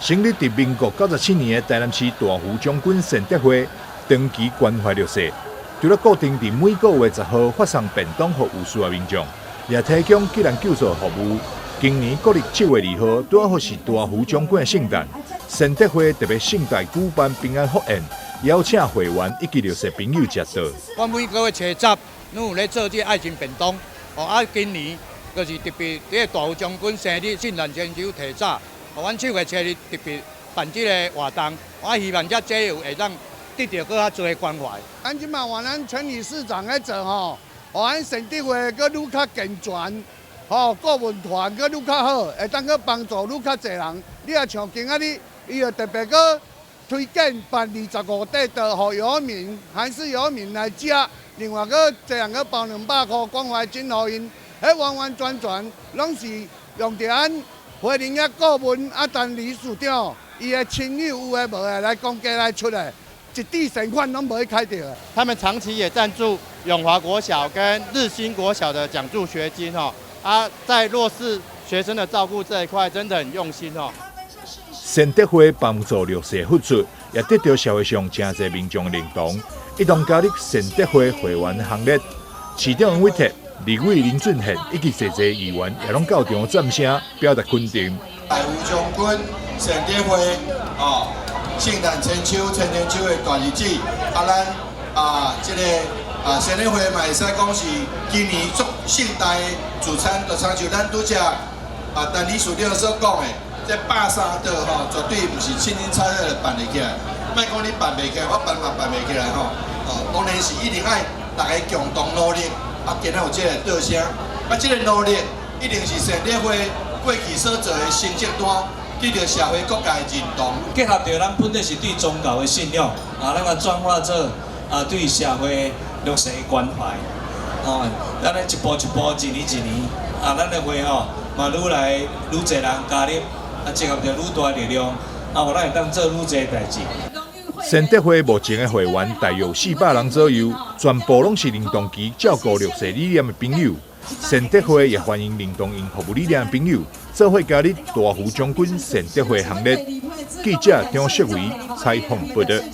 成立佇民國97年的台南市大湖將軍善德會，長期關懷弱勢，除了固定佇每個月10號發送便當予有需要民眾，也提供急難救助服務。今年國曆7月2號，拄好是大湖將軍的聖誕，善德會特別盛大舉辦平安福宴，邀請會員以及弱勢朋友食桌。我每個月初十，攏有咧做這個愛心便當。哦啊，今年就是特別這個大湖將軍生日聖誕千秋提早，哦，阮7月初二特別辦這個活動，我希望遮這有會當得著閣較濟的關懷。咱這馬換咱陳理事長咧做吼，予咱善德會閣愈較健全，吼，顧問團閣愈較好，會當閣幫助愈較濟人。你若像今仔日，伊就特別閣推薦辦25塊桌，予遊民、韓式遊民來食，另外閣一人閣包200箍關懷金予𪜶，彼完完全全攏是用著咱會靈的顧問啊，陳理事長伊的親友有的無的來公家來出的，一滴善款攏無去開著。他們長期也贊助永華國小跟日新國小的獎助學金吼，啊，在弱勢學生的照顧這一塊真的很用心哦。善德會幫助弱勢付出，也得到社會上誠濟民眾的認同，一同加入善德會會員行列。市長委託立委林俊憲以及濟濟議員也攏到場讚聲，表達肯定。大湖將軍善德會哦，聖誕千秋、千千秋的大日子，啊，咱啊，這個啊善德會嘛會使講是今年足盛大的聚餐，就親像咱拄才啊陳理事長所講的，這130桌吼，絕對毋是清清彩彩就辦會起來。莫講你辦袂起來，我辦嘛辦袂起來吼。哦，當然是一定愛大家共同努力，啊，今仔有這個桌聲，啊，這個努力一定是善德會過去所做的成績單，得著社會各界的認同。結合著咱本底是對宗教的信仰，啊，咱來轉化做啊對社會弱勢的關懷，哦，咱咧一步一步，一年一年，啊，咱的會吼嘛愈來愈濟人加入，啊，集合著愈大力量，啊，予咱會當做愈濟代誌。善德會目前的會員大約400人左右，全部攏是認同其照顧弱勢理念的朋友。善德會也歡迎認同𪜶服務理念的朋友，做伙加入大湖將軍善德會行列。記者張淑維採訪報道。